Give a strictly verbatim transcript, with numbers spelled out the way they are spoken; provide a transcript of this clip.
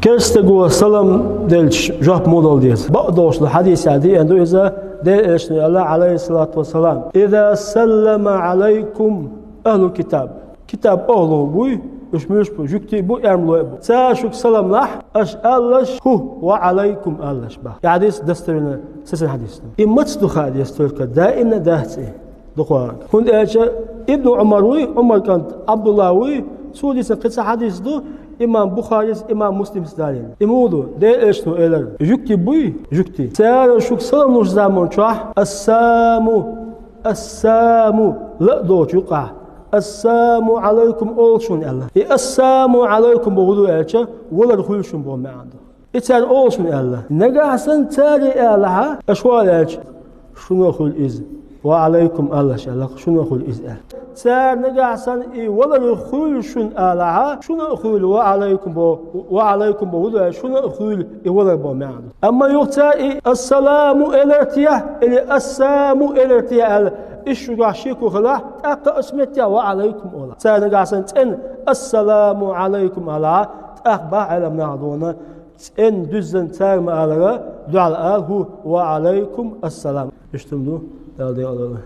Эрсаго салам делча жоп муха дала деза? Бакъдолча хьадисехь деана ду иза, Делан Элчано аьлла, Ӏалайхиссалату вассалам: «Иза саллама Ӏалайкум ахлул китаб». Китаб охӀлуш буй, уьш муьлш бу, жуьгтий бу, эрмалой а бу. Цара шуьга салам лахь, аша алалаш, хӀу, «Ва Ӏалайкум» алалаш бах. И хьадис достоверный, сесен хьадис ду. И маца ду хаа деза только, даимна дац и дукхагӀа. ХӀунда аьлча Ибн Ӏумар вуй, Ӏумар кӀант Ӏабдулла вуй, цо дийцина кхин цхьа хьадис ду, имам Бухарис, имам Муслимс далийна. И муха ду? Делан Элчано элира: «Жуьгтий буй, жуьгтий. Цара шуьга салам луш заман чохь: „Ассаму, ассаму“, ла а доцучу юкъахь: „Ассаму Ӏалайкум“ олу шуна», аьлла. И «Ассаму Ӏалайкум» боху ду аьлча, «Валар хуьлу шуна» боху маьӀна ду. И цара олу шуна аьлла. Нагахь санна цара и алахьа, аша хӀун ала аьлча, «Шуна а хуьлу иза, ва Ӏалайкум» алалаш аьлла, «Шуна а хуьлу иза» аьлла. Цара нагахь санна и «Валар хуьлу шуна» алахьа, «Шуна а хуьлу, ва Ӏалайкум» бо-, «Ва Ӏалайкум» боху ду аьлча, «Шуна а хуьлу и валар» боху маьӀна ду. Амма юха цара и «Ассаламу» элира те, или «Ассаму» элира те аьлла, иштта шуьгахь шеко хилахь, тӀаккха оцу меттехь «Ва Ӏалайкум» ола. Цара нагахь санна цӀена «Ассаламу Ӏалайкум» алахьа, тӀаккха бах Ӏелам наха дуьйна, цӀена дуьззина цара ма-аллара, дуьхьал ала хӀу: «Ва Ӏалайкум ассалам». Иштта ма ду, Дала декъала